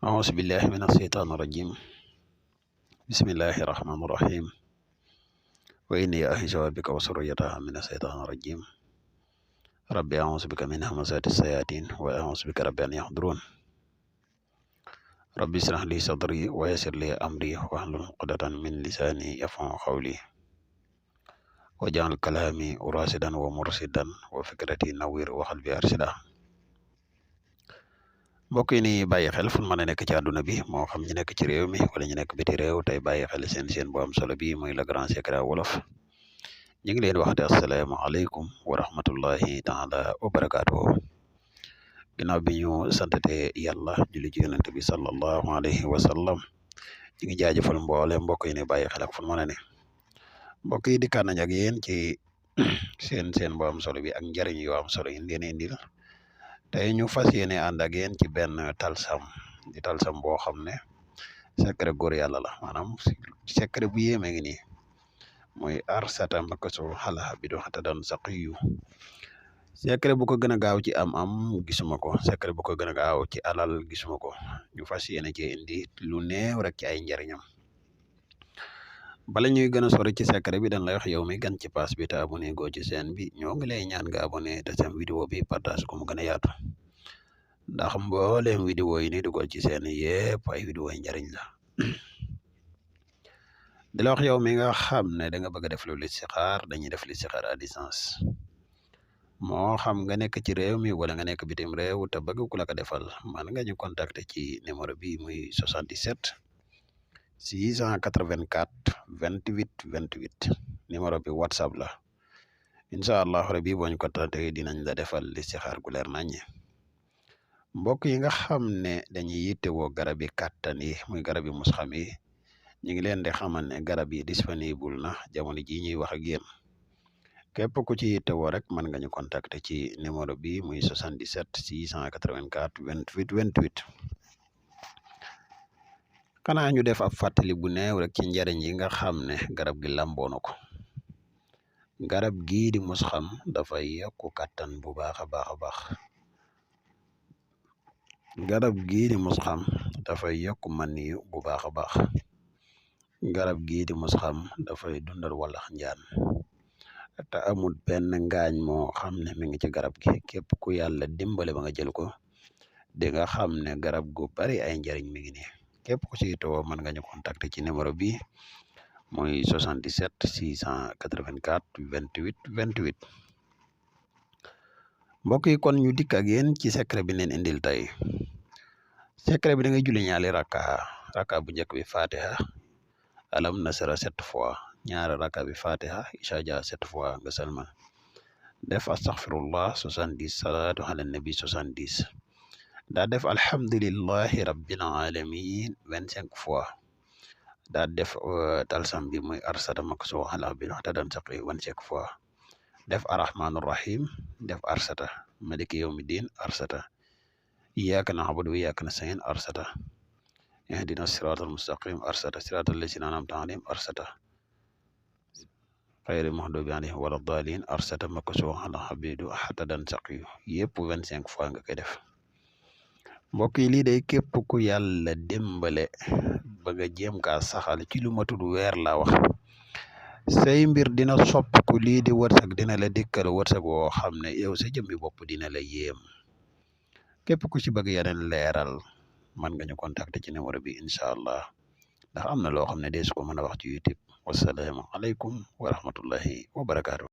أعوذ بالله من الشيطان الرجيم بسم الله الرحمن الرحيم وإني أعيذها بك وذريتها من الشيطان الرجيم ربي أعوذ بك من همزات الشياطين وأعوذ بك ربي أن يحضرون ربي اشرح لي صدري ويسر لي أمري واحلل عقدة من لساني يفقهوا قولي واجعل كلامي راشدا ومرشدا وفكرتي نوير وقلبي أرشدا mbokk yi ni bàyyi xel fu mën a nekk ci àdduna bi moo xam ñu nekk ci réew mi wala ñu nekk biti réew tey bàyyi xel seen bu am solo bi muy Le Grand Secret wolof ñu ngi leen waxte asalaamaaleykum wa rahmatullahi taala wa barakaatuhu ginnaaw bi ñu santate yàlla julli ci yonent bi sallallahu alayhi wa sallam ñu ngi jaajëfal mboole mbokk yi ni bàyyi xel ak fu mën a ne mbokk yi dikkaan nañ ak yéen ci seen bu am solo bi ak njariñ yu am solo yi leen indil tey ñu fas yéene ànd ak yéen ci benn talsam di talsam boo xam ne secret góor yàlla la maanaam secret bu yéeme ngi nii muy arsata makaso xala bi do xata dan saqiyu secret bu ko gën a gaaw ci am gisuma ko secret bu ko gën a gaaw ci alal gisuma ko ñu fas yéene ci indi lu néew rek ci ay njariñam bala ñuy gën a sori ci secret bi dañ lay wax yow mi gan ci pass bi te abonné goo ci chaîne bi ñoo ngi lay ñaan nga abonné te seen vidéo bi partage ko mu gën a yaatu ndax mbooleem vidéo yi ni dugal ci chaîne yépp ay vidéo yi njariñ la di la wax yow mi nga xam ne da nga bëgg a def lu listixaar dañuy def listixaar à distance moo xam nga nekk ci réew mi wala nga nekk bitim réew te bëgg ku la ko defal man nga ñu contacter ci numéro bi muy 77 684 28 28 numéro bi whatsapp la incha allah rabbi boo ñu contacter dinañ la defal listixaar gu leer naññe mbokk yi nga xam ne dañuy yittewoo garab yi kàttan yi muy garab yi musxam yi ñu ngi leen di xamal ne garab yi disponible na jamono ji ñuy wax ak yéen képp ku ci yittewoo rek mën nga ñu contacter ci numéro bi muy 77 684 28 28 xanaa ñu def ab fàttali bu neew rek ci njariñ yi nga xam ne garab gi lamboo na ko garab gii di musxam dafay yokku kàttan bu baax a baax a baax garab gii di musxam dafay yokk maniyu bu baax a baax garab gii di musxam dafay dundal walax njaan te amul benn ngaañ moo xam ne mi ngi ci garab gi képp ku yàlla dimbale ba nga jël ko di nga xam ne garab gu bari ay njariñ mi ngi nii képp ku ci yittewoo mën nga ñu contacter ci numéro bi muy 77 684 28 28 mbokk yi kon ñu dikk ak yéen ci secret bi leen indil tey secret bi da ngay julli ñaari rakka bu njëkk bi fatiha alam nasara 7 fois ñaari rakka bi fatiha ishaja 7 fois nga salman def astaghfirullah 70 salatu ala nabi 70 daa def alhamdulillahi rabbil alamin 25 fois daa def talsam bi muy arsata makso ala bi waxta dan saqi 25 fois def arrahmanur rahim def arsata maliki yawmiddin arsata iyyaka na'budu wa iyyaka nasta'in arsata ihdina siratal mustaqim arsata siratal lazina an'amta alayhim arsata xayri mahdubi alayhim wala dalin arsata makso ala habidu hatta dan saqi yépp 25 fois nga koy def mbokk yi lii day képp ku yàlla dimbale ba nga jéem kaa saxal ci lu matul weer laa wax say mbir dina soppiku lii di wërsëg dina la dikkal wërsëg woo xam ne yow sa jëmmi bopp dina la yéem képp ku ci bëgg yeneen leeral man nga ñu contacter ci numéro bi incha allah ndax am na loo xam ne deesu ko mën a wax ci YouTube wasalaamu aleykum wa rahmatullahi wa barakaatu.